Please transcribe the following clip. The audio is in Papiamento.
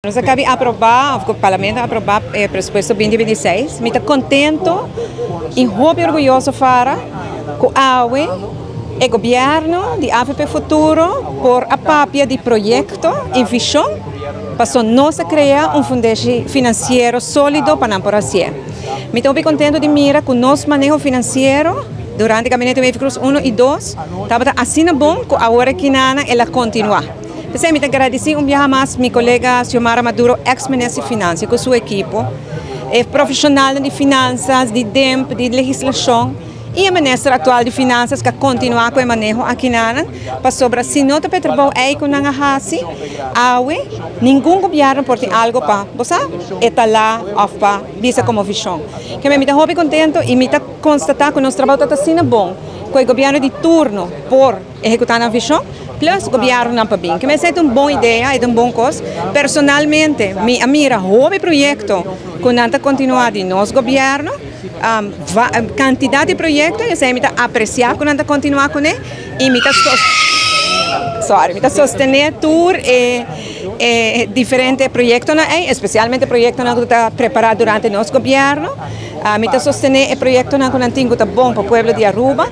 Nos a caba di aproba, of Parlamento a aproba e presupuesto 2026. Mi ta contento y hopi orguyoso fara cu awe e gobierno di AVP Futuro por a papia di proyecto y vision paso nos a crea un fundeshi financiero solido pa nan por haci'e. Mi ta hopi contento di mira cu nos maneho financiero durante Gabinete Wever-Croes 1 y 2 tabata asina bon cu awor aki nana el a continua. P'esei mi ta gradisí un biaha mas mi kolega Xiomara Maduro, eks Minister di Finansia, ku su ekipo, e profeshonalnan di finansas, di DEMP, di legislashon i e Minister aktual di Finansas ku a kontinuá ku e maneho akinanan, pasobra si no ta pa e trabou ei ku nan a hasi awe, ningun gobièrnu por tin algu pa, bo sa, etalá òf pa bisa komo vishon. Keme mi ta hopi kontentu i mi ta konstatá ku nos trabou ta asina bon ku e gobièrnu di turno por. Ehekutá nan vishon, plus gobièrnunan pa bin. Keme esei ta un bon idea, e ta un bon kos. Personalmente mi a mira hopi proyekto ku nan ta kontinuá di nos gobièrnu, kantidat di proyekto, i esei mi ta apresiá ku nan ta kontinuá kuné i mi ta sorry, mi ta sostené tur e e diferente proyektonan ei, espesialmente proyektonan ku ta prepará durante nos gobièrnu. Mi ta sostené e proyektonan ku nan tin ku ta bon pa pueblo di Aruba.